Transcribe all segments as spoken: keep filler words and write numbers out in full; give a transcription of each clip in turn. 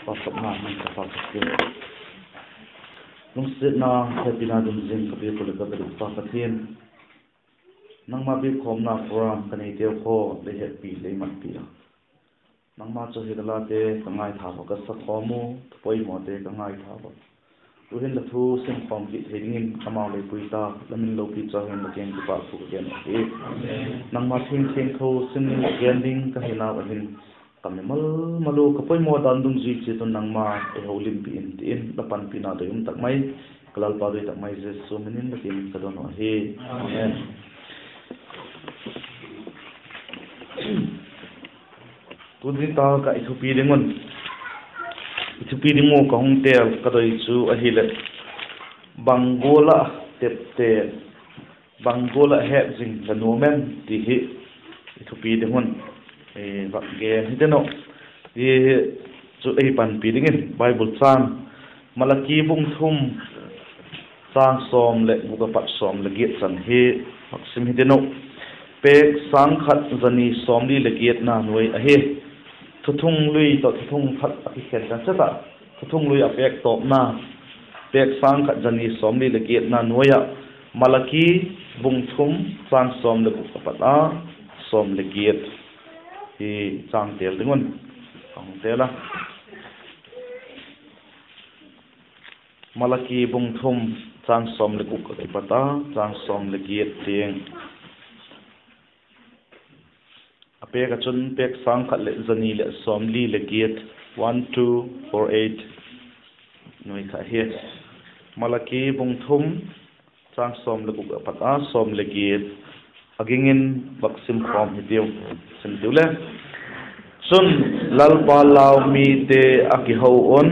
Pauchapna hung ka pauchap tiu. Lungsiatna, hepina dungzui in ka biak uh leh ka bel uh Pa Pathian, nangma biak khawmna program ka neiteu kha lei hetpi lei matpi a, nangma chu hi ka late ka ngaitha ua, ka sakhawm uh, ka poimawte ka ngaitha ua, tu'hin la thu simkhawm kit thei dingin amau lei pui ta, la min lopi chau hen, la kiang kipakthu ka gen uh hi. Nangma thiangthiangtho sim gen ding ka hinau a hin, ka mimal mal uh ka poimaw dan dungzui chiat un nangma ei holimpi in, ti in la panpina doi um tak mai, ka Lalpa doi tak mai Jesu min in la kiang in ka don uh ahi. Amen. Tuni ta ka i thupi ding un, i thupi ding uh ka hung têl ka doi chu ahileh, bang gual ah tepte, bang gual ah hetzing la nuam em ti hi i thupi ding un vak gen hi ding uh. Hi chu ei panpi dingin Bible châng, Malaki bung thum, châng sawm leh guk a pat sawm leh giat chan hi vak sim hi ding uh. Pêk sâng khat za ni sawmli leh giatna nuai ahi. Thuthunglui tawh Thuthung Thak a kikhen chan chet ah, Thuthunglui a pêk tawpna, pêk sâng khat za ni sawmli leh giatna nuai ah, Malaki bung thum, châng sawm leh guk a pat a sawm leh giat hi châng têl ding un ka hung têl a. Malaki bung thum, châng sawm leh guk a kipat a châng sawm leh giat tiang. A pêk ah chun pêk sâng khat leh za ni leh sawmli leh giat, one two four eight nuai kha hi. Malaki bung thum, châng sawm leh guk a pat a sawm leh giat, a ging in vak sim khawm hitiu. Sim tiu le. Chun, Lalpa lau mite a kiho un,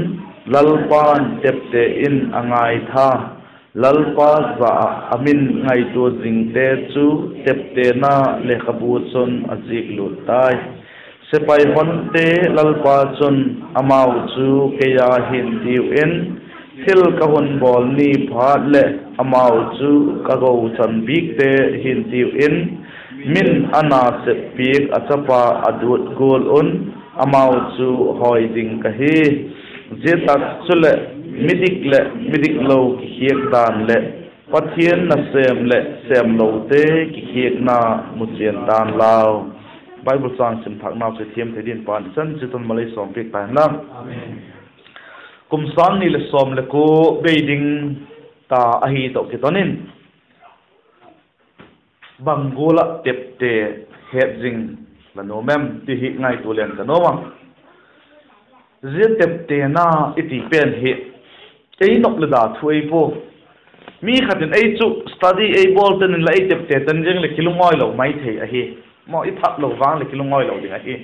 Lalpa'n tepte in a ngaitha, Lalpa za ah a min ngaitua zingte chu teptena lekhabu chun a ziklût tai. Sepai honte Lalpa chun, amau chu kei â hin tiu in, thil ka hun bawl ni phat leh amau chu ka gochan bikte hin tiu in, min a na sep piak a chapa a duat gual un amau chu hawi ding ka hi. Zia tak chuleh, midik leh midiklo kikhiak dan leh Pathian nasêm leh sêmlote kikhiakna muchian tan lau. Bible châng sim thâknau chu thiam thei dingin Pa'n i chan chiat un malei sawmpiak ta hen la. Kum sâng ni leh sawm leh kua bei ding ta ahi tawh kiton in, bang gual ah tepte het zing la nuam em ti hi ngaitua leng ka nuam a. Zia teptena i ti pen hi ei nop leh da thu ahi pua. Mi khat in ei chu study ei bawl ten inla ei tepte ten ziang leh kilungawilo mai thei ahi. Maw, i phat lo vang leh kilungawilo ding ahi.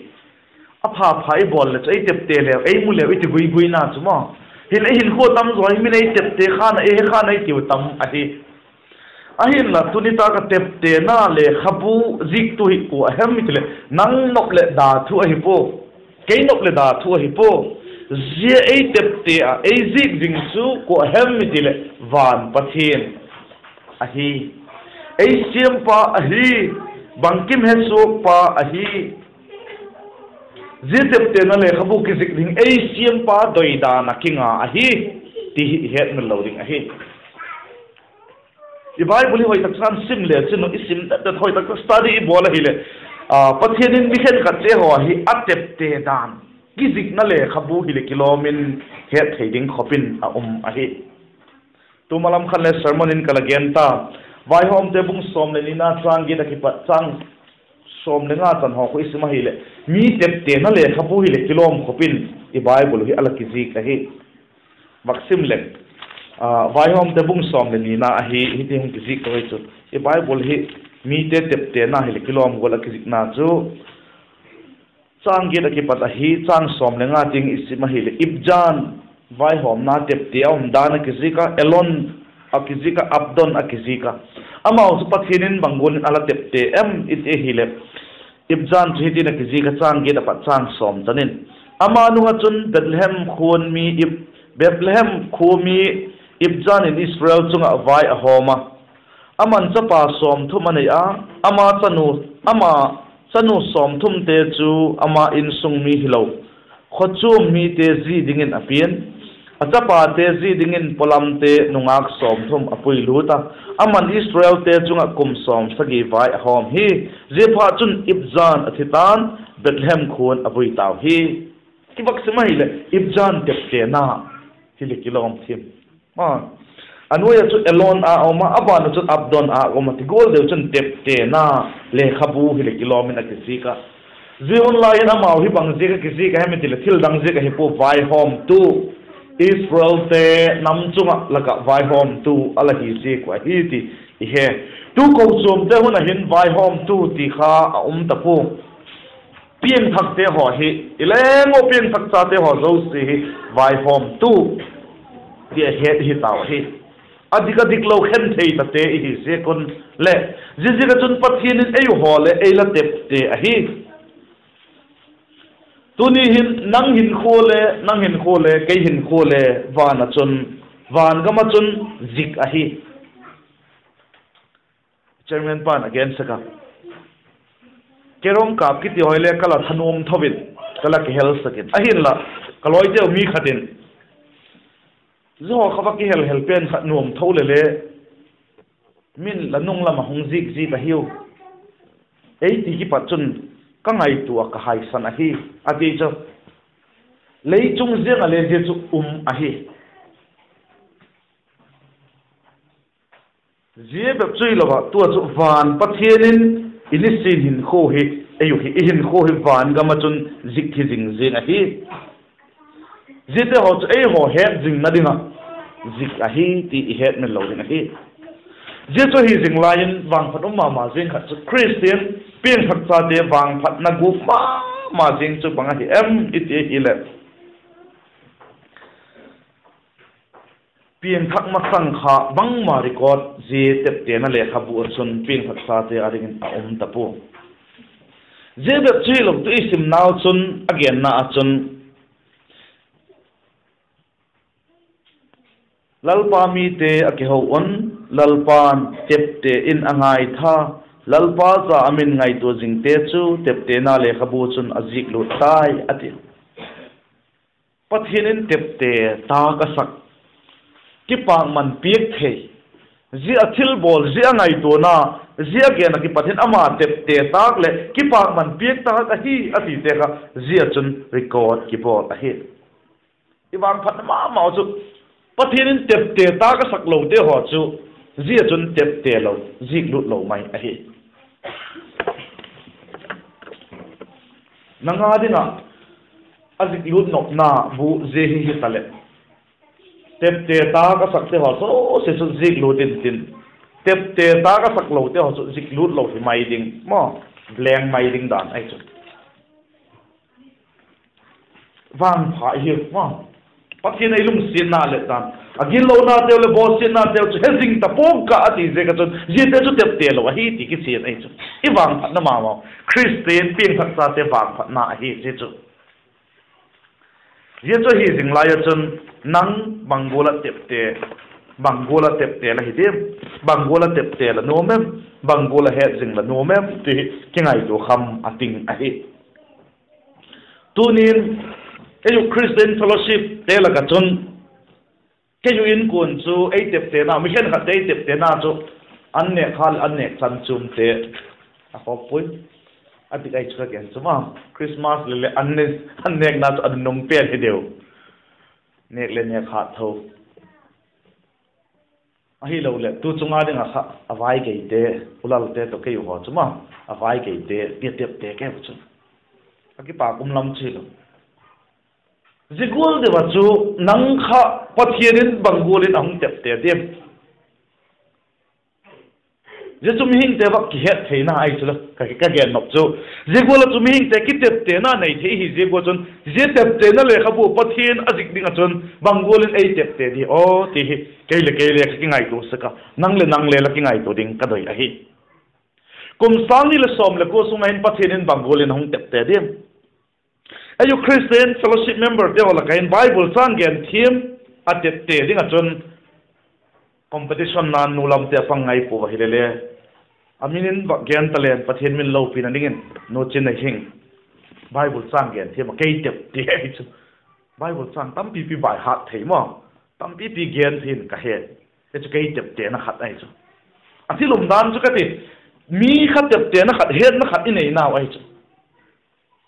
A pha pha i bawl leh chu ei tepte leu, ei mu leu i ti guiguina chu maw. Hinle hinkhua tam zaw hi min ei tepte khan a, ei he khan a i tiu tam ahi. Ahinla tuni tak ah teptena lekhabu ziktu hi kua hem i ti leh, nang nop leh da thu ahi pua. Kei nop leh da thu ahi pua. Zia ei tepte ah ei zik zing chu kua hem i ti leh, van Pathian ahi. Ei siampa ahi. Bangkim hesuakpa ahi. Zia teptena lekhabu kizik ding ei siampa doidan a kinga ahi ti hi i hetmil lo ding ahi. I Bible hi hoi tak chan sim le chin uh, i sim det det hoi tak chan study i bawl ahileh, Pathian in mi khenkhat te haw hi a tepte dan kizikna lekhabu hileh kilawm in het thei ding khop in a um ahi. Tu malam khan le sermon in ka la gen ta. Vaihawmte bung sawm leh nina châng giat a kipat châng sawm leh nga chan haw khu i sim ahileh, mi teptena lekhabu hileh kilawm khop in i Bible hi a la kizik ahi. Vak sim leng, Vaihawmte bung sawm leh nina ahi, hiti hung kizik ka hi chu. I Bible hi mite teptena hileh kilawm gual a kizikna chu châng giat a kipat ahi, châng sawm leh nga tiang i sim ahileh, Ibzan vaihawmna tepte a um dan a kizik a, Elon a kizik a, Abdon a kizik a. Amau chu Pathian in bang gual in a la tepte em i ti ahileh, Ibzan chu hitin a kizik a, châng giat a pat châng sawm chan in, ama nung ah chun Bethlehem khuan mi Ib-, Bethlehem khua mi Ibzan in Israel chung ah vai a hawm a. Aman chapa sawmthum a nei a, ama chanu, ama chanu sawmthumte chu ama insung mi hilo, khawchuam mite zi dingin a pia'n; a chapate zi dingin pawlamte nungâk sawmthum a puilût a, ama'n Israelte chung ah kum sawmsagi vai a hawm hi. Ziaphatchun, Ibzan a thi ta'n, Bethlehem khua'n a vui tau hi. Kivak sim ahileh, Ibzan teptena hileh kilawm thiam. A nuai ah chu Elon a um a, a ban ah chun Abdon a um a, ti gual deu chun teptena lekhabu hileh kilawm in a kizik a. Zia hun lai in amau hi bang ziak ah kizik a hem i ti leh, thil dang ziak ahi pua, vaihawmtu, Israelte nam chung ah lak ah vaihawmtu a la hi ziak uh ahi ti i he. Tu kochuamte hun ah hin vaihawmtu ti kha a um ta pua. Piangthakte haw hi, i leng uh piangthak chate haw zosia hi vaihawmtu ti a het hi tau ahi. A dik a diklo khen thei tate i hi ziak un leh, ziaziak ah chun Pathian in ei haw leh ei la tepte ahi. Tuni hin nang hinkhua le, nang hinkhua le, kei hinkhua le, van ah chun, van gam ah chun zik ahi. Chairman pa'n a gen sek a, kei rom kâp kiti haw le ka la thanuam tho in, ka la kihelsak in, ahinla ka lawiteu mi khat in, zia haw kha va kihel hel pen khat nuam tho le le, min la nung lam ah hung zik zik ahiu, ei ti kipat chun ka ngaitua ah ka haisan ahi, a ti chu. Lei chung ziang ah le zia chu um ahi. Zia bep chu hilo ah, tua chu van Pathian in i nisin hinkhua hi, ei uh hi, i hinkhua hi van gam ah chun zik hi zing zing ahi. Ziate haw chu ei haw het zingna ding ah zik ahi ti i hetmil lo ding ahi. Zia chu hi zing lai in vangphat um ma ma zing khat chu Khristian piangthak chate vangphatna gûk ma ma zing chu bang ahi em i ti ahileh, piangthak masang kha bangma record zia teptena lekhabu ah chun piangthak chate â dingin a um ta pua. Zia bep chu hilo, tu i simnau chun a genna ah chun, Lalpa mite a kiho un, Lalpa'n tepte in a ngaitha, Lalpa za a min ngaitua zingte chu teptena lekhabu chun a ziklût tai, a ti. Pathian in tepte tâk a sak, kipakman piak thei, zia a thilbawl, zia a ngaituana, zia a gen ah kipat hin ama tepte tâk leh kipakman piak tâk ahi a tite kha zia chun record kibawl ahi. I vangphatna ma mau chu Pathian in tepte tâk a sak lote haw chu zia chun tepte lo, ziklût lo mai ahi. Nang â ding ah a ziklût nopna bu zia hi hitaleh, tepte tâk a sakte haw zosia chu ziklût intin, tepte tâk a sak lote haw chu ziklût lo hi mai ding maw, blank mai ding dan ahi chu. Vangpha i hi maw, Pathian ei lungsiatna leh dan, a ginlonateu leh bawlsiatnateu chu he zing ta pua'ng ka a ti ziak ah chun ziate chu tepte lo ahi ti kichian ahi chu. I vangphatna ma mau, Khristian piangthak chate vangphatna ahi zia chu. Zia chu ahi zing lai ah chun, nang bang gual ah tepte, bang gual ah tepte la hi diam, bang gual ah tepte la nuam em, bang gual ah het zing la nuam em ti hi kingaitua kham a ding ahi. Tuni'n, kei uh Christian fellowshipte lak ah chun, kei uh inkuan chu ei teptena, mi khenkhatte ei teptena chu an nêk kha leh an nêk chan chuamte a khawk puai. A dik ahi chu ka gen chu maw, Christmas le le an nêkna chu a nunung pen hi deu, nêk le nêk hat tho. Ahiloleh tu chung â ding ah kha a vai keite, u Lalte tawh kei uh haw chu maw, a vai keite, bia tepte kei uh chu a kipak um lam chu hilo. Zia gual deu ah chu nang kha Pathian in bang gual in a hung tepte diam? Zia chu mihingte vak kihet theina ahi chu la, ka, ka gen nop chu. Zia gual ah chu mihingte kiteptena nei thei hi ziak ua chun, zia teptena lekhabu Pathian a zik ding ah chun bang gual in ei tepte di aw ti hi kei leh kei le ka kingaitua sek a, nang leh nang le la kingaitua ding ka doi ahi. Kum sâng ni leh sawm leh kua sung ah hin Pathian in bang gual in a hung tepte diam? Ei uh Christian fellowship memberte haw lak ah hin Bible châng gen thiam a tepte ding ah chun competition na nu lamte a pang ngai pua ahile le, A min in vak gen ta leng Pathian min lopina dingin Nu Chin Nei Hing Bible châng gen thiam a, kei tepte ahi chu. Bible châng tampipi by heart thei maw, tampipi gen thei in ka he. Hi chu kei teptena khat ahi chu. A thil umdan chu ka ti, mi kha teptena khat, hetna khat i neinau ahi chu.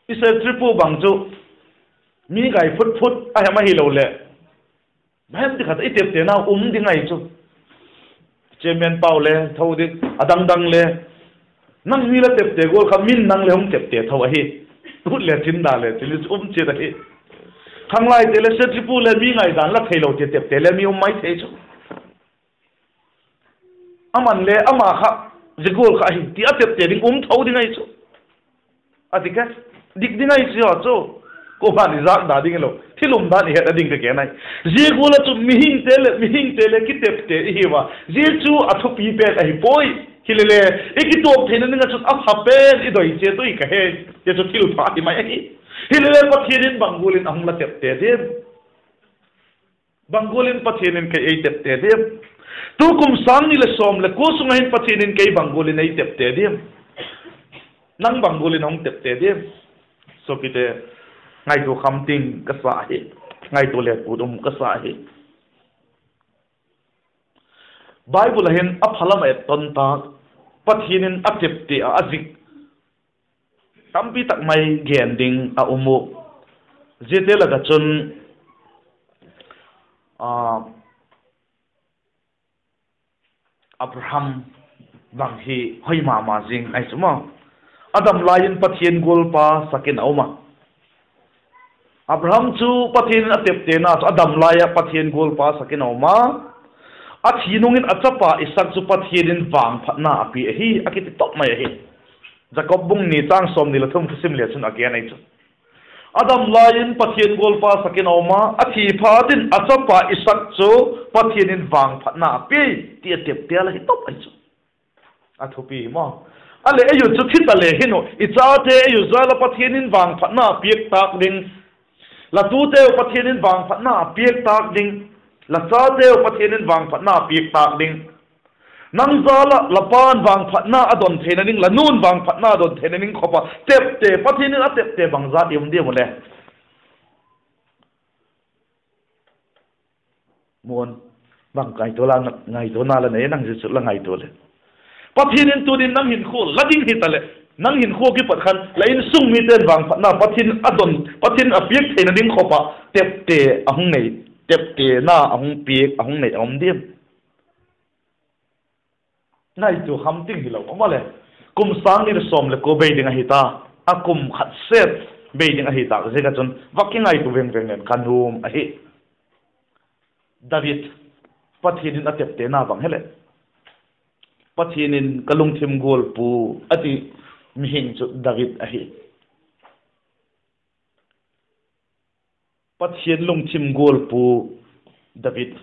I secretary pu bang chu mi ngai phut phut a hem ahiloleh, bang hem ti khat i teptenau um ding ahi chu. Chairman pau le tho ding, a dang dang le, nang mi la tepte gual kha min nang le hung tepte tho ahi. Ut le chin, da le chin, chu um chiat ahi. Khanglaite le secretary pu le mi ngaidan la theilo ti tepte le mi um mai thei chu. Aman le ama kha zia gual kha ahi ti a tepte ding um tho ding ahi chu. A ti ka, dik ding ahi chu a chu. Kuama'n i zâk da ding hilo, thil umdan i het a ding ka gen ahi. Zia gual ah chu mihingte leh mihingte le kitepte i hiu a, zia chu a thupi pen ahi puai. Hilele, i kituak theina ding ah chun a pha pen i doi chiat ui ka he. Zia chu thil pha hi mai ahi. Hilele Pathian in bang gual in a hung la tepte diam? Bang gual in Pathian in kei ei tepte diam? Tukum sâng ni leh sawm leh kua sung ah hin Pathian in kei bang gual in ei tepte diam? Nang bang gual in a hung tepte diam? Suapite, ngaitua kham ting ka sa hi, ngaitua le kut um ka sa hi. Bible ah hin a phalam a et ton tak, Pathian in a tepte ah a zik tampi tak mai gen ding a um u. Ziate lak ah chun, ah, Abraham bang hi hoi ma ma zing ahi chu maw. A dam lai in Pathian gualpa sak in a um a. Abraham chu Pathian in a teptena chu a dam lai ah Pathian gualpa sak in a um a. A thi nung in a chapa Isak chu Pathian in vangphatna a pia ahi a kiti top mai ahi. Jakob bung ni châng sawmni leh thum ka sim le chun a gen ahi chu. A dam lai in Pathian gualpa sak in a um a, a thi phat in a chapa Isak chu Pathian in vangphatna a pia ti a tepte la hi top ahi chu. A thupi maw. A leh ei u chu thi ta le hin u, i chate ei u jal ah Pathian in vangphatna a piak tâk ding, la tute u Pathian in vangphatna a piak tâk ding, la chate u Pathian in vangphatna a piak tâk ding. Nang jal ah la pa'n vangphatna a don theina ding, la nu'n vangphatna a don theina ding khop a tepte, Pathian in a tepte bangzat i um diam u le? Muan, bang ngaitua la, ngaituana la nei, nang zia chu la ngaitua le. Pathian in tuni'n nang hinkhua la ding hi ta leh, nang hinkhua kipat khan la insung mite'n vangphatna Pathian a don, Pathian a piak theina ding khop a tepte a hung nei, teptena a hung piak, a hung nei a um diam? Ngaitua kham ting hilo, a maw le. Kum sâng ni leh sawm leh kua bei ding ahi ta, a kum khat set bei ding ahi tâk ziak ah chun vak kingaitua veng veng leng ka nuam ahi. David, Pathian in a teptena bang hileh, Pathian in ka lungthim gualpu a ti mihing chu David ahi. Pathian lungthim gualpu David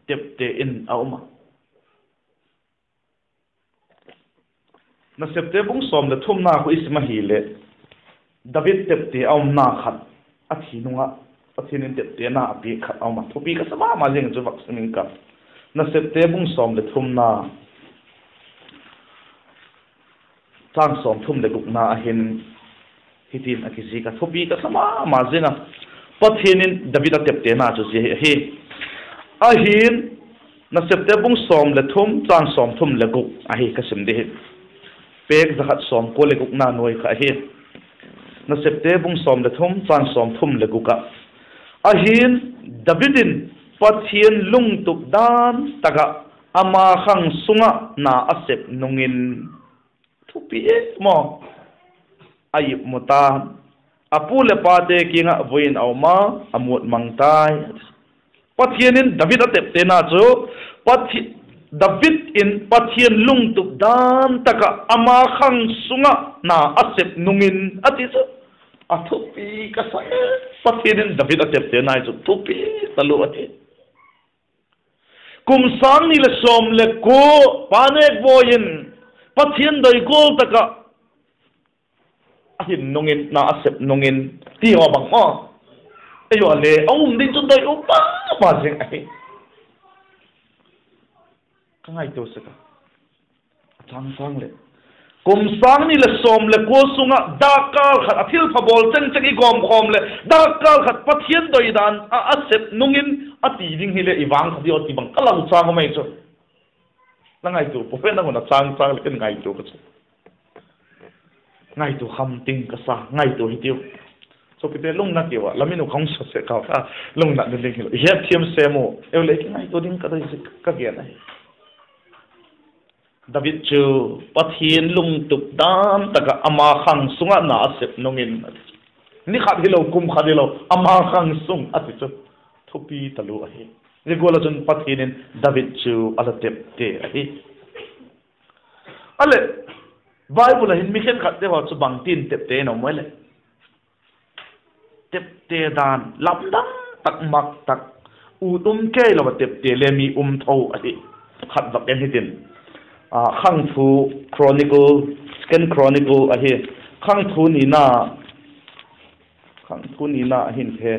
tepte in a um a. Nasepte bung sawm leh thumna khu i sim ahileh, David tepte a umna khat, a thi nung ah Pathian in teptena a piak khat a um a, thupi ka sa ma ma zing chu vak sim ing ka. Nasepte bung sawm leh thumna, châng sawmthum leh gukna ah hin, hitin a kizik a, thupi ka sa ma ma zing a. Pathian in David a teptena chu zia hi ahi. Ahi'n, Nasepte bung sawm leh thum châng sawmthum leh guk ahi ka sim di hi. Pêk za khat sawmkua leh gukna nuai kha ahi. Nasepte bung sawm leh thum châng sawmthum leh guk ah, ahi'n, David in Pathian lungtup dan tak ah ama khang sung ah na a sep nung in, thupi e maw, a ipmu ta, a pu leh pate kiang ah vui in a um a, a mut mang tai. Pathian in David a teptena chu, David in Pathian lungtup dan tak ah ama khang sung ah na a sep nung in a ti chu, a thupi ka sa e. Pathian in David a teptena chu thupi talu ahi. Kum sâng ni leh sawm leh kua, pa nêk bawi in, Pathian doi gual tak ah a hin nung in, na a sep nung in, ti haw bang maw. Ei haw le a um ding chu doi um ma ma zing ahi. Ka ngaitua sek a, a châng châng leh, Kum sâng ni leh sawm leh kua sung ah dakkal khat a thilpha bawl chengcheng i gawmkhawm leh dakkal khat Pathian doi dan ah a sep nung in a ti ding hileh i vang kha diu a ti bang ka lau châng um ahi chu. La ngaitua pua ve, nang un a châng châng leh ken ngaitua ka chu. Ngaitua kham ting ka sa, ngaitua hitiu. Sopite, lungnat tiu a, la min uh ka hung sa sek kha kha, lungnat ding hilo, i hetthiam sem u, eu le kingaitua ding ka doi zik ka gen ahi. David chu Pathian lungtup dan tak ah ama khang sung ah na a sep nung in, ni khat hilo, kum khat hilo, ama khang sung a ti chu thupi talu ahi. Zia gual ah chun Pathian in David chu a la tepte ahi. A leh, Bible ah hin mi khenkhatte haw chu bangtin tepte in a um ai leh, tepte dan lamdang tak, mak tak, ut um kei lo a tepte le mi um tho ahi. Khat vak en hitin, Khangthu Chronicle, Second Chronicle ahi, Khangthu nina, Khangthu nina ahin he,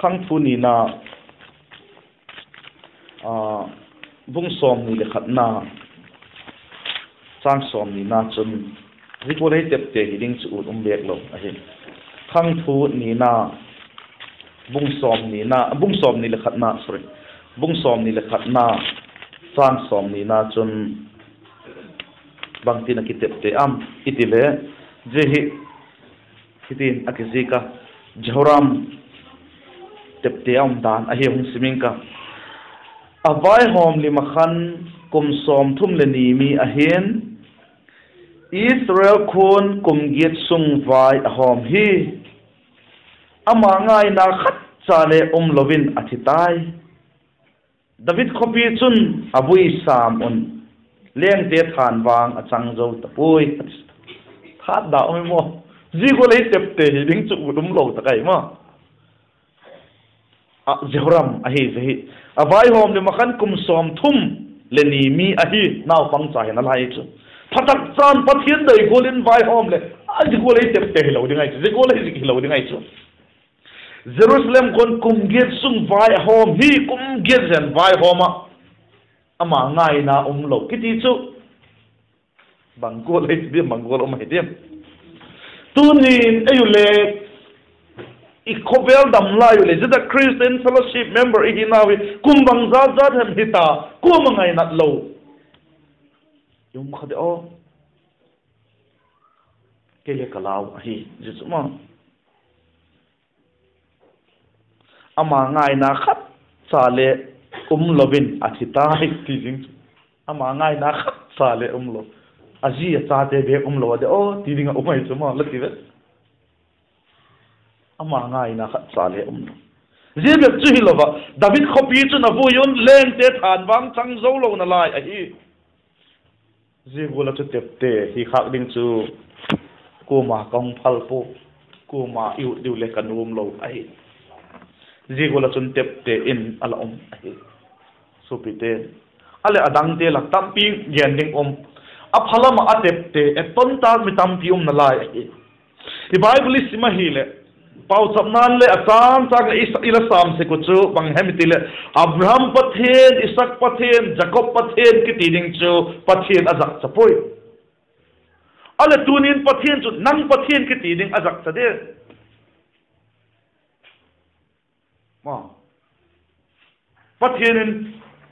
Khangthu nina, bung sawmni leh khatna, châng sawmnina chun, zia gual ah tepte hi ding chu ut um bêk lo ahi. Khangthu nina, bung sawmni, bung sawmni leh khatna, sorry, bung sawmni leh khatna, châng sawmnina chun, bangtin a kitepte am i ti le, zia hi hitin a kizik a, Jehoram tepte a um dan ahi, hung sim ing ka. A vaihawm lim ah khan kum sawmthum leh ni mi ahi'n, Israel khua'n kum giat sung vai a hawm hi. Ama ngaina khat cha le um lo in a thi tai. David khawpi chun a vui sâm un, lengte thân vang a chang zo ta puai. Tha da um i maw? Zia gual ah tepte hi ding chu ut um lo tak ahi maw. A Jehoram ahi, zia hi a vaihawm lim ah khan kum sawmthum leh ni mi ahi, naupang cha hi nalai chu. Phatak chan Pathian doi gual in vaihawm leh, a zia gual ah tepte hilo ding ahi chu, zia gual ah zik hilo ding ahi chu. Jerusalem khua'n kum giat sung vai a hawm hi, kum giat zen vaihawm ah, ama ngaina um lo kiti chu, bang gual ahi diam, bang gual um ahi diam? Tunin ei u le, i khawvel dam lai u le, zia tak Christian Fellowship member i hinau hi kum bangzat zat hem hita, kuama ngainat lo i um kha de aw. Kei le ka lau ahi, zia chu maw. Ama ngaina khat cha le um lo in a thi tai ti ding chu. Ama ngaina khat cha le um lo. A zi a chate bêk um lo a de aw ti ding ah um ahi chu maw, la ti ve. Ama ngaina khat cha le um lo. Zia bep chu hilo a, David khawpi chun a vui un, lengte thân vang chang zo lo nalai ahi. Zia gual ah chu tepte hi khâk ding chu kuama ka hung phal pua, kuama i ut diu le ka nuam lo ahi. Zia gual ah chun tepte in a la um ahi. Suapite, a leh a dangte lak tampi gen ding um. A phalam ah a tepte etton tâk mi tampi um nalai ahi. I Bible i sim ahileh, Pauchapna'n le a châng châng leh i la sâm sek uh chu bang hem i ti leh, Abraham Pathian, Isak Pathian, Jakob Pathian kiti ding chu Pathian a zakcha puai. A leh tunin Pathian chu nang Pathian kiti ding a zakcha diam? Pathian in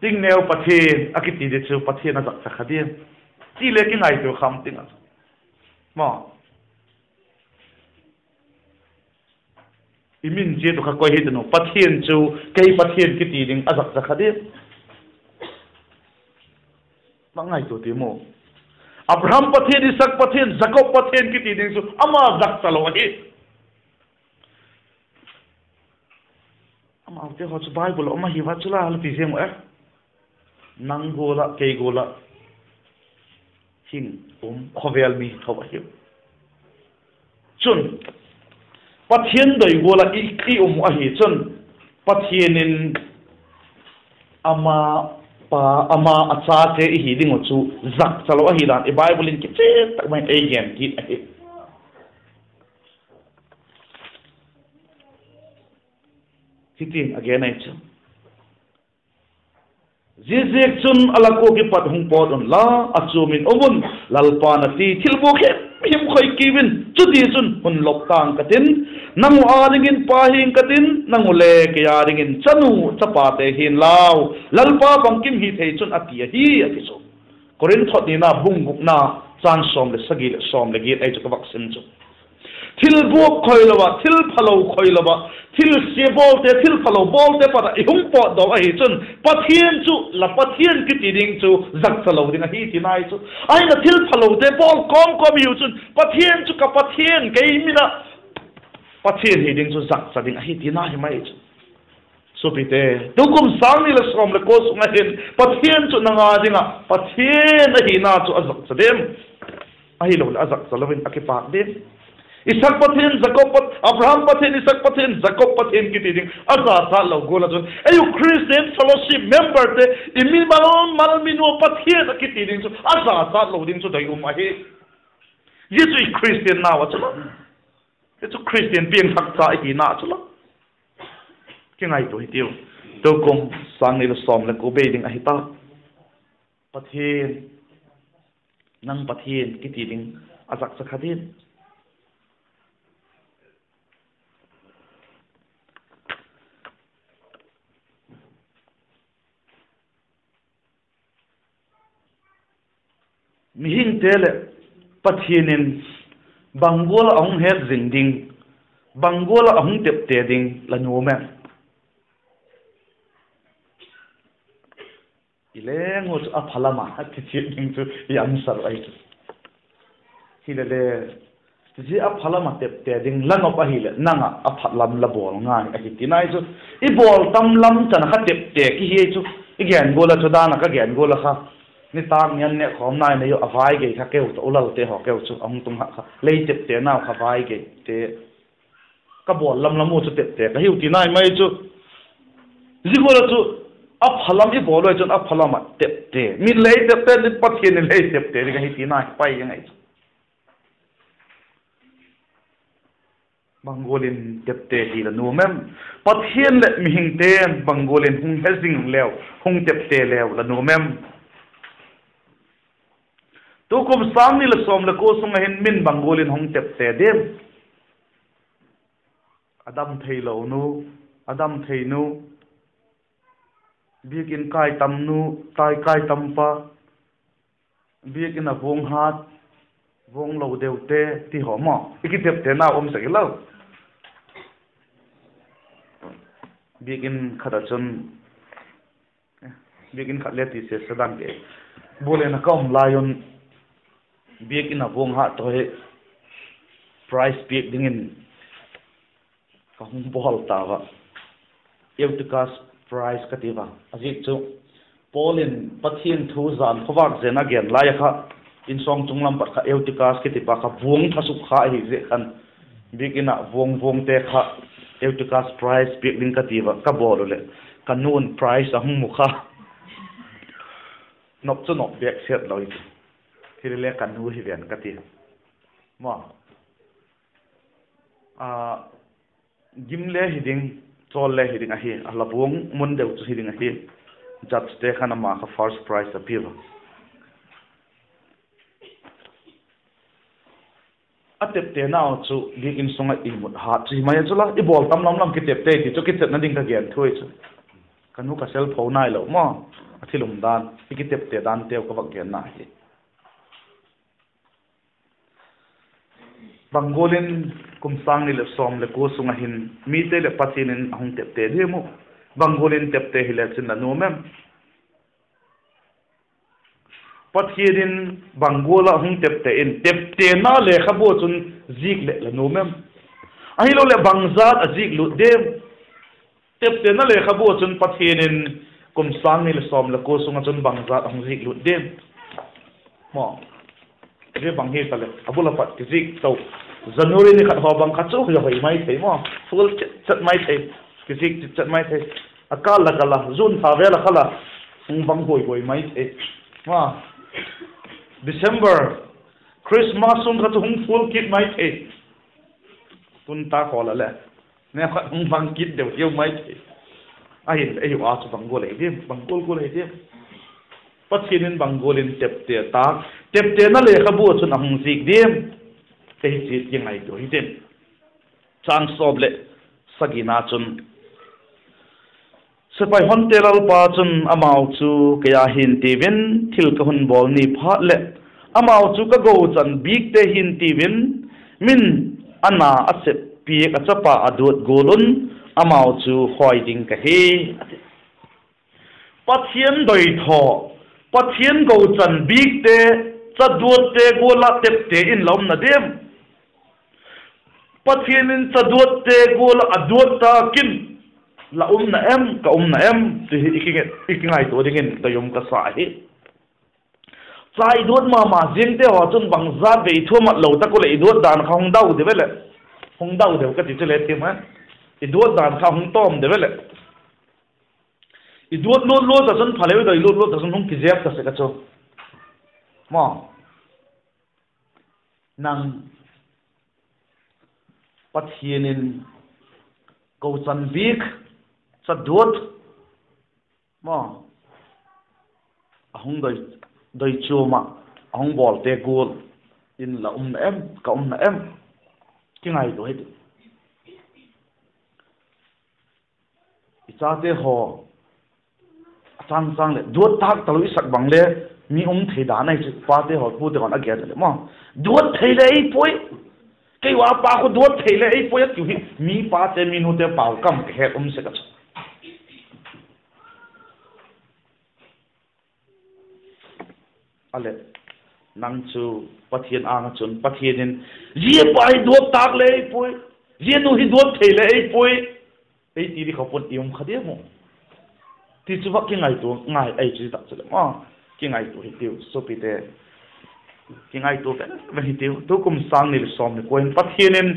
Tingneu Pathian a kiti di chu Pathian a zakcha kha diam? Ti le kingaitua kham ting a, i min chiat uh kha koi hi tin u, Pathian chu kei Pathian kiti ding a zakcha kha diam? Bang ngaitua ti maw? Abraham Pathian, Isak Pathian, Jakob Pathian kiti ding chu ama zakcha lo ahi. Amaute haw chu Bible ah um ahi va chu la, la ti ziang u e. Nang gual ah, kei gual ah hing um khawvel mi tho ahiu. Chun, Pathian doi gual ah i, i um uh ahi chun, Pathian in ama pa, ama a chate i hi ding uh chu zakcha lo ahi dan i Bible in kichian tak mai in ei gen kit ahi. Hitin a gen ahi chu. Ziaziakchun a lak ua kipat hung pawt unla, a chuam in um un, Lalpa'n a ti, thil buak himhim khoi kiu in, chutichun hun lop tang ka tin, nang uh â dingin pa hi'ng ka tin, nang uh le kei â dingin chanu chapate hi'n lau, Lalpa bangkim hi thei chun a ti ahi, a ti chu. Korinth thot nina bung gukna, châng sawm leh sagi leh sawm leh giat ahi chu ka vak sim chu. Thil buak khoi lo ah, thil phalo khoi lo ah, thil sia bawlte, thil phalo bawlte pat ah i hung pawtdaw ahi chun, Pathian chu la Pathian kiti ding chu zakcha lo ding ahi tina ahi chu. Ahi'n a thil phalote bawl kawm kawm i hiu chun, Pathian chu ka Pathian, kei min ah Pathian hi ding chu zakcha ding ahi tina hi mai chu. Suapite, tukum sâng ni leh sawm leh kua sung ah hin Pathian chu nang â ding ah Pathian ahina chu a zakcha diam? Ahiloleh a zakcha lo in a kipâk diam? Isak Pathian, Jakob Pat-, Abraham Pathian, Isak Pathian, Jakob Pathian kiti ding a zachat lo gual ah chun, ei u Christian fellowship memberte, i mimal mal min ua Pathian a kiti ding chu a zachat lo ding chu doi um ahi. Zia chu i Christian nau ah chu la, zia chu Christian piangthak cha i hina chu la, kingaitua hitiu. Tukum sâng ni leh sawm leh kua bei ding ahi ta. Pathian, nang Pathian kiti ding a zakcha kha diam? Mihingte leh Pathian in bang gual ah a hung het zing ding, bang gual ah a hung tepte ding la nuam em? I leng ua chu a pha lam ah a ti chiat ding chu i answer ahi chu. Hilele, zia a pha lam ah tepte ding la nop ahileh nang ah a pha lam la bawl ngai ahi tina ahi chu. I bawl tam lam chan ah kha tepte kihi ahi chu. I gen gual ah chu dan ah ka gen gual ah kha, nitâk ni an nêk khawm nai nai u a vai gei kha keu tawh u, lalte haw keu chu a hung tung kha kha lei tepte nau kha vai geite ka bawl lam lam ua chu tepte ka hiu tina hi mai chu. Zia gual ah chu a pha lam i bawl ua chun a pha lam ah tepte, min lei tepte, Pathian in lei tepte ding ahi tina hi pai ngai chu. Bang gual in tepte hi la nuam em? Pathian leh mihingte'n bang gual in hung he zing leu, hung tepte leu la nuam em? Tukum sâng ni leh sawm leh kua sung ah hin min bang gual in hung tepte diam? A dam theilo nu, a dam thei nu, biakin kai tam nu, tai kai tam pa, biakin a vuang hat, vuang lo deute ti haw maw, i kiteptena um sek hilo. Biakin khat ah chun, biakin khat le ti se sa dan ke, bul in a ka um lai un, biakin a vuang hat tawh hi prize piak dingin ka hung bawl ta ua, Eutychus prize ka ti ua. A ziak chu Paul in Pathian thu zan khawvâk zen a gen lai a kha, insawng chung lam pat kha Eutychus kitipa kha vuang thasuk kha ahi ziak khan, biakin ah vuang vuangte kha Eutychus prize piak ding ka ti ua ka bawl u leh, ka nu'n prize a hung mu kha, nop chu nop bêk set lo hi chu. Hilele ka nu hi ven ka ti. Ma, gim le hi ding, chawl le hi ding ahi, a la buang mun deu chu hi ding ahi. Judgete khan ama kha first prize a pia ua. A teptenau chu biakin sung ah i mut hat chu hi mai a chu la, i bawl tam lam lam kitepte ti chu kichetna ding ka gen thu hi chu. Ka nu ka sel pho nailo maw, a thil um dan, i kitepte danteu ka vak genna hi. Bang gual in kum sâng ni leh sawm leh kua sung ah hin mite leh Pathian in a hung tepte diam u? Bang gual in tepte hile chin la nuam em? Pathian in bang gual ah hung tepte in, teptena lekhabu ah chun zik leh la nuam em? Ahiloleh bangzat a zik lut diam? Teptena lekhabu ah chun Pathian in kum sâng ni leh sawm leh kua sung ah chun bangzat a hung zik lut diam? Maw, zia bang hi ta leh a bul a pat kizik to, January ni khat haw bang kha chu hoi mai thei maw, full chet chet mai thei, kizik chet chet mai thei. A kâl la kâl a, June tha vel a kha la hung bang hoi hoi mai thei. Maw, December, Christmas sung kha chu hung full kit mai thei. Tun ta khaw la leh, neukhat hung bang kit deu hiu mai thei. Ahin ei ua chu bang gual ei diam, bang gual gual ei diam? Pathian in bang gual in tepte tâk, teptena lekhabu ah chun a hung zik diam? Ei chiat kingaitua hitin. Chang sawm leh sagina chun, Sepai honte Lalpa chun amau chu kei â hintiu in, thil ka hun bawl ni phat leh amau chu ka gochan bîkte hintiu in, min a na a sep piak a chapa a duat gual un amau chu hawi ding ka hi, a ti. Pathian doithaw, Pathian gochan bîkte, cha duatte gual ah tepte in la umna diam? Pathian in cha duatte gual ah a duat tâk in la umna em, ka umna em ti hi i kingaitua dingin doi um ka sa ahi. Cha i duat ma ma ziangte haw chun bangzat vei thu a mat lo tak u leh i duat dan kha hung dau deu e leh, hung dau deu ka ti chu le thiam a, i duat dan kha hung tawm deu e leh, i duat luat luat ta chun pha leu, i doi luat luat ta chun hung kizep ta sek a chu. Maw, nang, Pathian in gochan bîk, cha duat, maw, a hung doi, doi chuam ah a hung bawlte gual in la umna em, ka umna em? Kingaitua hitin. I chate haw, a chang chang leh duat tâk talo i sak bang le, mi um thei dan ahi chu pate haw pute haw'n a gen leh maw, duat thei le ei puai, kei ua pa khu duat thei le ei puai a tiu hi mi pate mi nute pau kam ka het um sek a chu. A leh, nang chu Pathian âng ah chun Pathian in, zia pa hi duat tâk le ei puai, zia nu hi duat thei le ei puai, ei ti di kha puan i um kha diam u? Ti chu va kingaitua ngai ei chu tak chu le maw, kingaitua hitiu suapite, kingaitua ven ven hitiu. Tukum sâng ni leh sawmni kua in Pathian in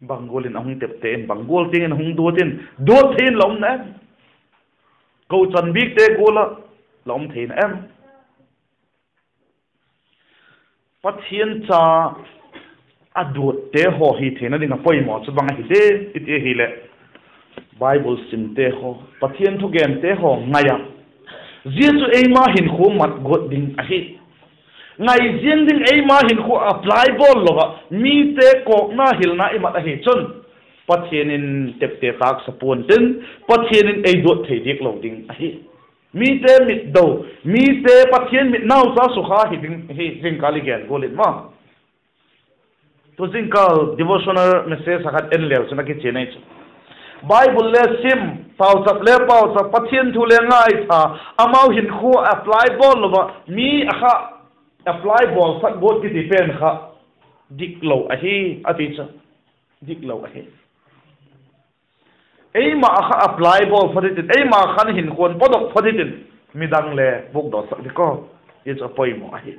bang gual in a hung tepte in, bang gual tiang in a hung duat in, duat thei in la umna em? Gochan bîkte gual ah la um theina em? Pathian cha a duatte haw hi theina ding a poimaw chu bang ahi diam i ti ahileh, Bible simte haw, Pathian thugente haw ngai a, zia chu eima hinkhua mat guat ding ahi. Ngai ziang ding, eima hinkhua apply bawl lo ah mite kawkna hilna i mat ahi chun, Pathian in tepte tâk sa pua'n tin, Pathian in ei duat thei diak lo ding ahi. Mite mit do, mite Pathian mit naucha sukha hi ding hi zingkal i gen gual in maw, tu zingkal devotional message a khat en leu chun a kichian ahi chu, Bible le sim, pauchap le pauchap, Pathian thu le ngaitha, amau hinkhua apply bawl lo ah mi a kha apply bawlsak guat kiti pen kha diklo ahi, a ti chu. Diklo ahi. Eima kha apply bawl phat hitin, eima khan hinkhua'n padok phat hitin, midang le bukdawsak ding aw, hi chu a poimaw ahi.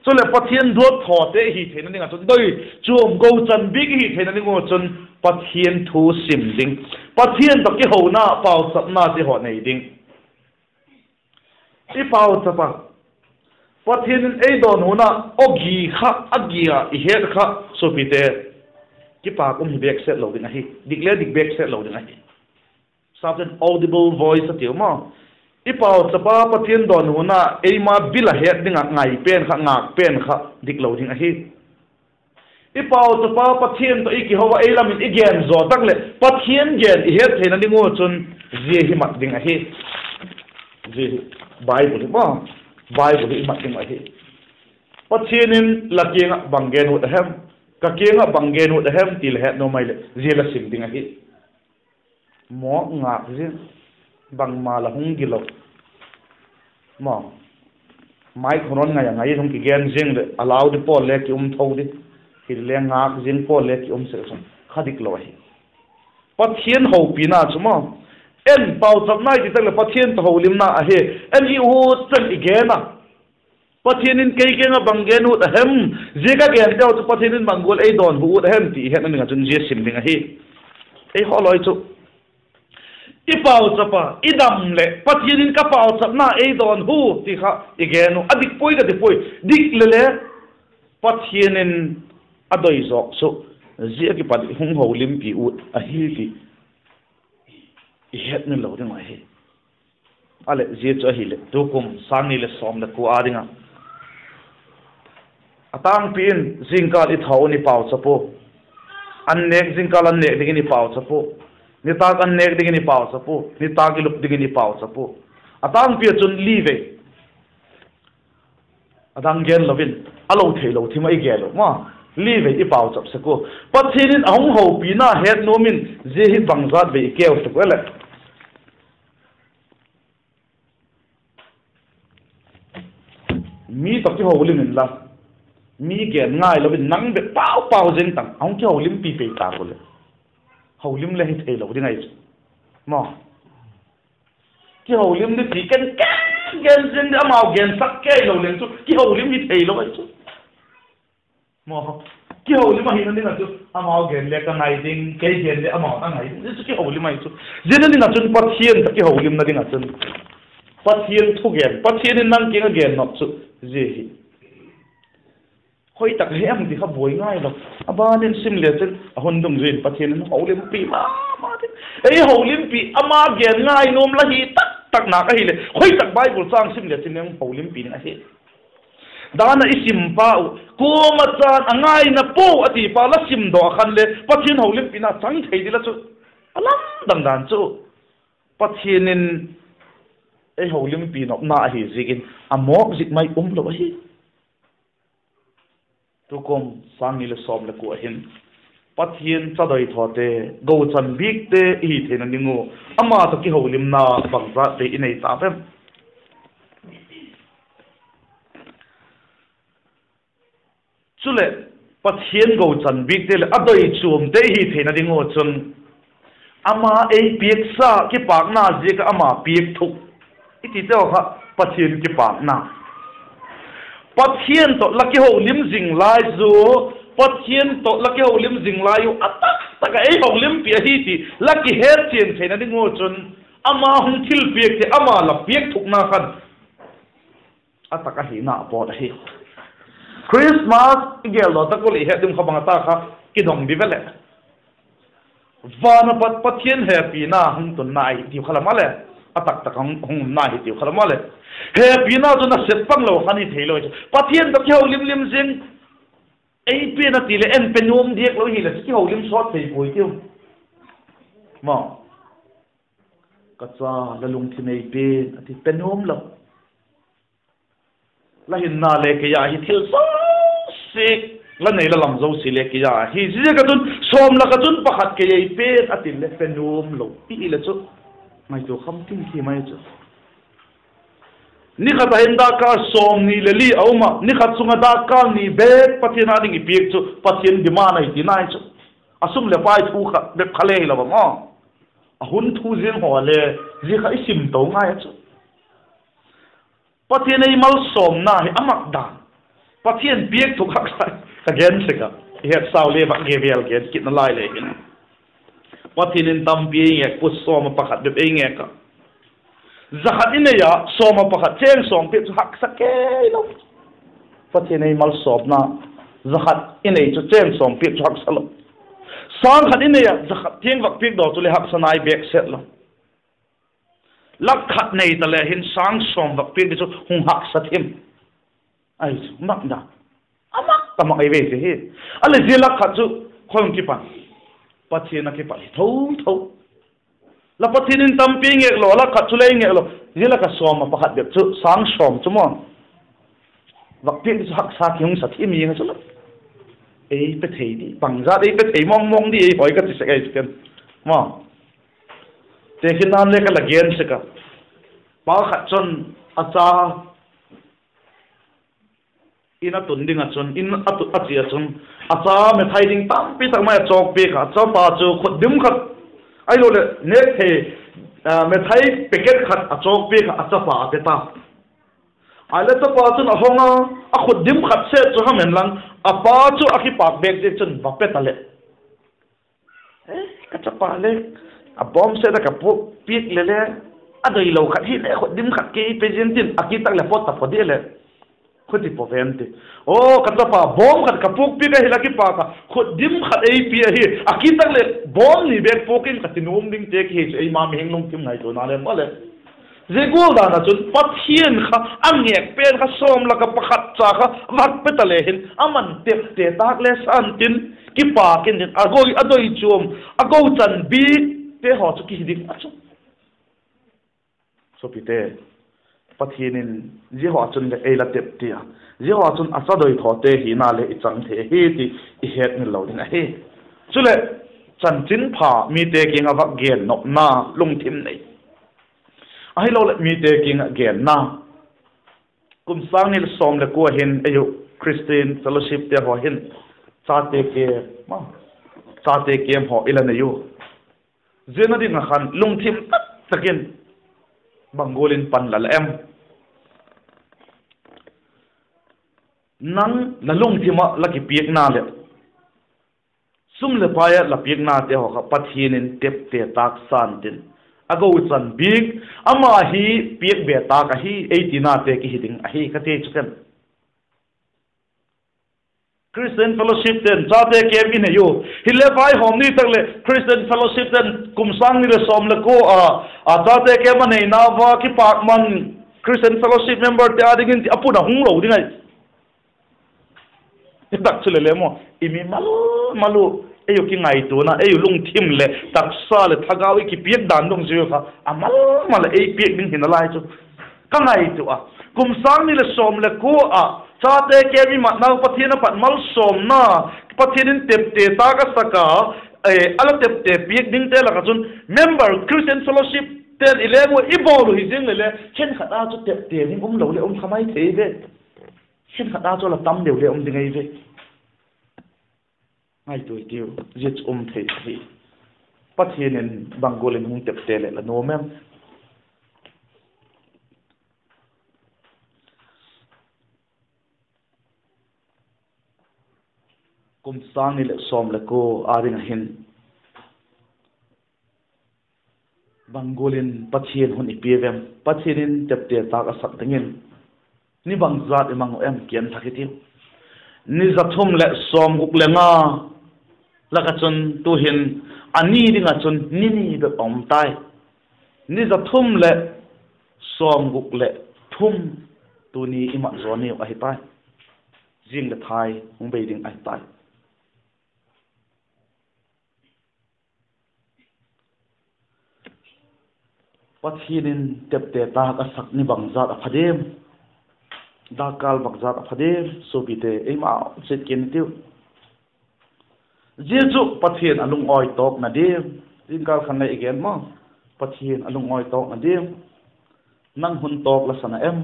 Chuleh Pathian duat thawte i hi theina ding ah chun, doi chuam gochan bîk i hi theina ding ua chun, Pathian thu sim ding, Pathian tawh kihona pauchapna ti haw nei ding. I pauchap a, Pathian in ei dawnhuna aw gi kha, a gi a i het kha, suapite, kipâk um hi bêk set lo ding ahi, dik le dik bêk set lo ding ahi. Sapte'n audible voice a tiu maw. I pauchap a Pathian dawnhuna eima bil a het ding ah ngai pen kha, ngâk pen kha diklo ding ahi. I pauchap a Pathian tawh i kiho a ei lam in i gen zaw tak leh Pathian gen i het theina ding ua chun zia hi mat ding ahi. Zia hi Bible hi maw, Bible hi i mat ding ahi. Pathian in la kiang ah bang gen ut a hem, ka kiang ah bang gen ut a hem ti la het nuam ai leh zia la sim ding ahi. Mawk ngâk zing, bangma la hung gilo. Maw, mike hun on ngai a ngai in hung kigen zing leh a lau di pawl le ki um tho di, hile ngâk zing pawl le ki um sek a chun kha diklo ahi. Pathian hopina chu maw, en pauchapna i ti tak leh Pathian tawh holimna ahi. En i ut pen i gen a, Pathian in kei kiang ah bang gen ut a hem, zia ka gente haw chu Pathian in bang gual ei dawnhu ut a hem ti i hetna ding ah chun zia sim ding ahi. Ei haw lawi chu, i pauchap a i dam leh Pathian in ka pauchapna ei dawnhu ti kha i gen u a, dik puai ka ti puai. Dik le le, Pathian in a doi zawk chu zia kipat hung holimpi ut ahi ti i hetmil lo ding uh ahi. A leh zia chu ahileh tukum sâng ni leh sawm leh kua â ding ah, a tângpi in zingkâl i thaw un i pauchap ua, an nêk, zingkâl an nêk dingin i pauchap ua, nitâk an nêk dingin i pauchap ua, nitâk i lup dingin i pauchap ua, a tângpi ah chun li vei a dang gen lo in, a lo theilo thim ah i gel uh ma, li vei i pauchap sek ua, Pathian in a hung hopina het nuam in zia hi bangzat vei i keu sek ua leh. Mi tawh kiholim inla, mi gen ngailo in nang bep pau pau zing tang a hung kiholimpi pei ta ua leh, holim le hi theilo ding ahi chu. Maw, kiholim di ti ken ken gen zing di, amau gensak kei lo leng chu kiholim hi theilo ahi chu. Maw, kiholim ahina ding ah chu amau gen le ka ngai ding, kei gen le amau a ngai ding, zia chu kiholim ahi chu. Ziana ding ah chun Pathian tawh kiholimna ding ah chun Pathian thugen, Pathian in nang kiang a gen nop chu zia hi. Khoi tak hem ti kha buai ngai lo. A ban in sim le chun a hun dungzui in Pathian in holimpi ma ma ding, ei holimpi, ama gen ngai nuam la hi tak tak nak ahileh khoi tak Bible châng sim le chun ei holimpi ding ahi. Dan ah i sim pa uh, kuama chan a ngaina pua a ti pa la simdaw a khan le Pathian holimpina chang thei ding la chu, a lamdang dan chu Pathian in ei holimpi nopna ahi ziakin a mawk zik mai um lo ahi. Tukum sâng ni leh sawm leh kua hin Pathian chadoithawte, gochan bikte i hi theina ding ua, ama tawh kiholimna bangzat vei i nei ta em? Chuleh, Pathian gochan bikte leh a doi chuamte i hi theina ding ua chun, ama ei piaksa, kipâkna ziak ah ama piak thuk i tite kha, Pathian kipâkna. Pathian tawh la kiholim zing lai chu, Pathian tawh la kiholim zing lai uh a tak tak ah ei holimpi ahi ti la kihetchian theina ding ua chun, ama hung thilpiakte ama la piak thukna khan a tak ahina a pawt ahi. Christmas i geldaw tak ua leh i het ding kha bang a ta kha, kidong di ve leh, van a pat Pathian hepina hung tunna ahi tiu kha lam a leh, a tak tak a hung, hung umna ahi tiu kha lam a leh, hepina chu nasep pang lo khan i theilo chu. Pathian tawh kiholim lim zing, ei pen a ti leh en pe nuam diak lo hileh chu kiholim sawt thei puai tiu. Maw, ka cha, la lungthim ei pen a ti pe nuam lo. La hinna le kei a hi, thil zosia, la nei la lam zosia le kei a hi ziak a chun sawm lak ah chun pakhat kei ei pen a ti leh pe nuam lo i hi leh chu, ngaitua kham ting ki mai chu. Ni khat ah hin dakkal sawmni leh li a um ah, ni khat sung ah dakkal ni bêk Pathian â ding i piak chu Pathian demand ahi ti nai chu. A sum leh pai thu kha bep kha le hilo a maw, a hun thu ziang haw le, zia kha i sim to ngai a chu. Pathian ei malsawmna hi a mak dan, Pathian piak thuk haksa, ka gen sek a, i hetsau le vak ge vel gen kitna lai le hin, Pathian in tampi ei ngêk pua, sawm ah pakhat bep ei ngêk a. Za khat i nei a, sawm ah pakhat, chêng sawm piak chu haksa kei lo. Pathian ei malsawmna, za khat i nei chu chêng sawm piak chu haksa lo. Sâng khat i nei a, za khat tiang vak piak daw chu le haksa nai bêk set lo. Lak khat nei ta le hin sâng sawm vak piak di chu hung haksa thim. Ahi chu, mak dan, a mak ta mak ei ve ti hi. A leh zia lak khat chu khoi hung kipan? Pathian a kipat hi tho tho. La Pathian in tampi ngêk lo, lak khat chu le ngêk lo, zia lak ah sawm ah pakhat bep chu, sâng sawm chu maw, vak piak di chu haksa ki hung sa thim ing a chu la. Ei pe thei di, bangzat ei pe thei mawng mawng di ei hoi ka ti sek ahi chu ken, maw. Tekhinna'n le ka la gen sek a, pa khat chun a cha in a tun ding ah chun, in a chia chun, a cha methai ding tampi tak mai a chawk piak a, a chapa chu khut dim khat, ahiloleh nêk thei, methai packet khat a chawk piak a, a chapa a pe ta. Ahileh chapa chun a hong a, a khut dim khat set chu ham en lang, a pa chu a kipâk bêk ziak chun va pe ta leh, ka chapa le, a bawm set a ka puak piak le le, a doilo khat hile khut dim khat kei pe ziang tin a kitak leh pawt ta pawt di leh, Khuti pua ven ti. Aw, ka chapa, bawm khat ka puakpiak ahi la, kipâk a, khut dim khat ei pia ahi. A kit tak leh bawm ni bêk puak in ka ti nuam dingte kihi chu eima mihing lungthim ngaituana le maw le. Zia gual dan ah chun Pathian kha a ngêk pen kha sawm lak ah pakhat cha kha vak pe ta le hin, aman tepte tâk le san tin, kipâk in hin a doi chuam, a gochan bikte haw chu kihi ding a chu. Suapite, Pathian in zia haw ah chun leh ei la tepte a, zia haw ah chun a cha doi thawte hina le i chang thei ahi ti i hetmil lo ding ahi. Chuleh, chanchinpha mite kiang ah vak gen nopna lungthim nei, ahiloleh mite kiang ah genna. Kum sâng ni leh sawm leh kua hin ei uh Christian Fellowshipte haw hin chate camp, chate camp haw i la nei u. Ziana ding ah khan lungthim tak tak in bang gual in pan la la em? Nang la lungthim ah la kipiakna leh sum leh pai ah la piaknate haw kha Pathian in tepte tâk san tin, a gochan bik, ama hi piak be tâk ahi ei tinate kihi ding ahi ka ti chu ken. Christian Fellowship ten chate camp i nei u. Hile vaihawm ni tak leh Christian Fellowship ten kum sâng ni leh sawm leh kua a, a chate camp a neina ua kipâkman Christian Fellowship memberte â dingin ti a pun a hung lo ding ahi. I tak chu le le maw, i mi mal mal u, ei u kingaituana, ei u lungthim leh taksa leh thagau i kipiak dan dungzui kha a mal mal ei piak ding hi nalai chu ka ngaitua a. Kum sâng ni leh sawm leh kua ah chate camp i matnau Pathian a pat malsawmna, Pathian in tepte tâk a sak a, a la tepte piak dingte lak ah chun member Christian Fellowship ten i leng ua i bawl uh hi ziang leh le khenkhat a chu tepte ding um lo leh um kha mai thei ve. Khenkhat a chu la tam deu le um ding ahi ve. Ngaitua i tiu, zia chu um thei ahi. Pathian in bang gual in hung tepte leh la nuam em? Kum sâng ni leh sawm leh kua â ding ah hin bang gual in Pathian hun i piau em? Pathian in tepte tâk a sak dingin ni bangzat i mang uh em? Kiang thak i tiu. Ni za thum leh sawmguk le nga lak ah chun tu'hin a ni ding ah chun ni ni bep a um tai. Ni za thum leh sawmguk leh thum tuni i mat zaw ni uh ahi tai. Zing leh thai hung bei ding ahi tai. Pathian in tepte tâk a sak ni bangzat a pha diam? Dakkal bangzat a pha diam? Suapite, eimau chiat kin i tiu. Zia chu Pathian a lungawi tawkna diam? Zingkal khan le i gen maw, Pathian a lungawi tawkna diam? Nang hun tawk la sa na em?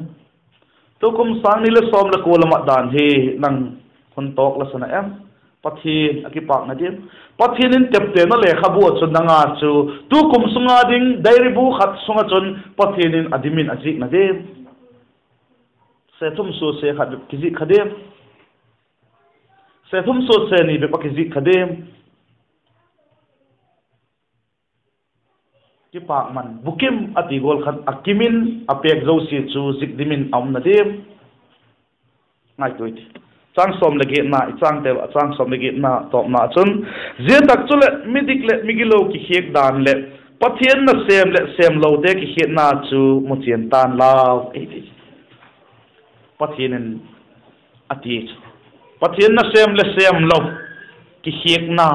Tukum sâng ni leh sawm leh kua la mat dan hi nang hun tawk la sa na em? Pathian a kipâkna diam? Pathian in teptena lekhabu ah chun nang a chu tukum sung a ding diary bu khat sung ah chun Pathian in a dim in a zikna diam? Se thum suase khat bep kizik kha diam? Se thum suase ni bep a kizik kha diam? Kipâkman bukim a ti gual khan a kim in a pêk zosia chu zik dim in a umna diam? Ngaitua i ti. Châng sawm leh giatna, i chângte ah châng sawm leh giatna tawpna chun, zia tak chuleh midik leh migilo kikhiak dan leh Pathian nasêm leh sêmlote kikhiakna chu muchian ta'n lau, ei ti. Pathian in a ti chu, Pathian nasêm leh sêmlo kikhiakna,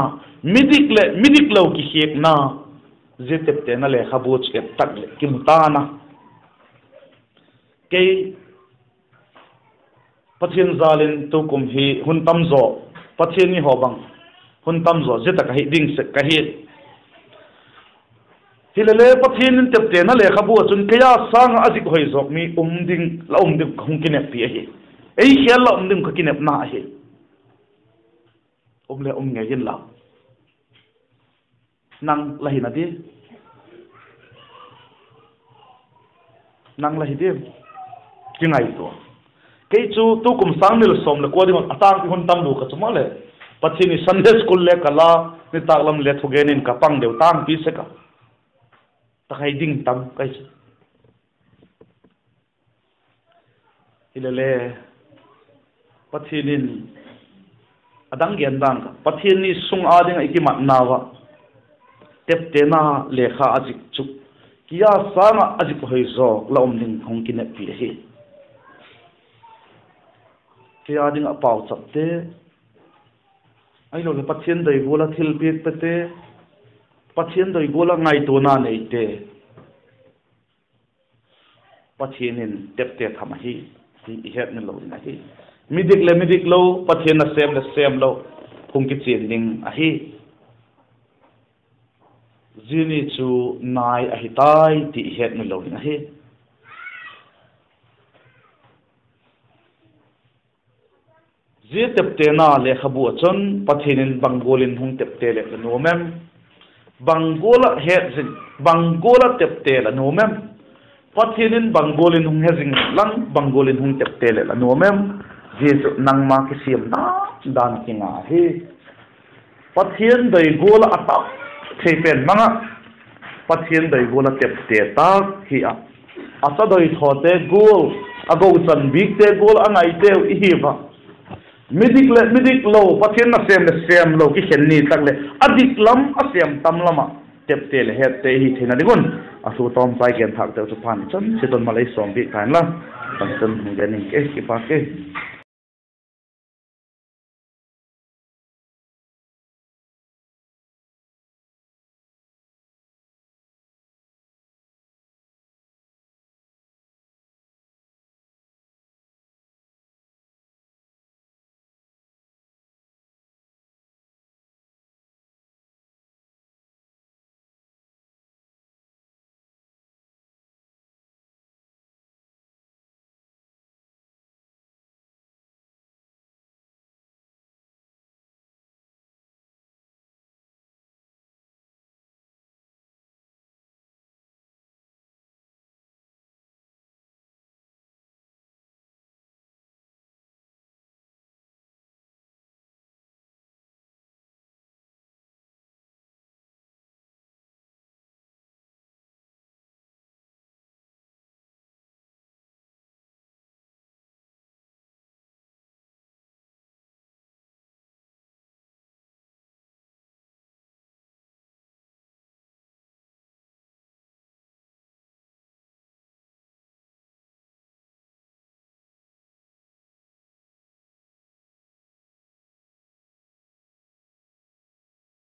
midik leh midiklo kikhiakna, zia teptena lekhabu chu et tak leh kimu ta'n a. Kei Pathian jâl in tukum hi hun tam zaw, Pathian ni haw bang hun tam zaw zia tak ahi ding sek ka hi. Hilele Pathian in teptena lekhabu ah chun kei a sâng ah a zik hoi zawk mi um ding, la um ding ka hung kineppi ahi. Ei khêl la um ding ka kinepna ahi. Um le um ngei inla, nang la hina di, nang la hi di, kingaitua. Kei chu tukum sâng ni leh sawm leh kua ding ah a tângpi hun tam lua ka chu maleh, Pathian ni Sunday school le ka la, nitâk lam le thugen in ka pang deu tângpi sek a, tak ahi ding tam kai chu. Hilele Pathian in a dang gen dan kha, Pathian ni sung â ding ah i kimatnau ah teptena lekha a zik chu kia sâng ah a zik hoi zawk la um ding hung kineppi ahi. Kei â ding ah pauchapte, ahiloleh Pathian doi gual ah thilpiak pete, Pathian doi gual ah ngaituana neite, Pathian in tepte tham ahi ti i hetmil lo ding ahi. Midik leh midik lo, Pathian nasêm leh sêm lo hung kichian ding ahi. Zia ni chu nai ahi tai ti i hetmil lo ding ahi. Zia teptena lekhabu ah chun Pathian in bang gual in hung tepte leh la nuam em? Bang gual ah het zing, bang gual ah tepte la nuam em? Pathian in bang gual in hung he zing lang, bang gual in hung tepte leh la nuam em? Zia chu nangma kisiam dan dan kinga hi. Pathian doi gual ah a tam thei pen mang ah, Pathian doi gual ah tepte tâk hi ah, a cha doithawte gual, a gochan bikte gual a ngaiteu i hi a, midik leh midik lo, Pathian nasêm leh sêm lo kikhen ni tak leh a dik lam a sêm tam lam ah tepte leh hette i hi theina ding un, a thu tawmchai genthâkteu chu pan chan chiat un malei sawm bik ta inla, pan chan hung gen ing ke, kipak e.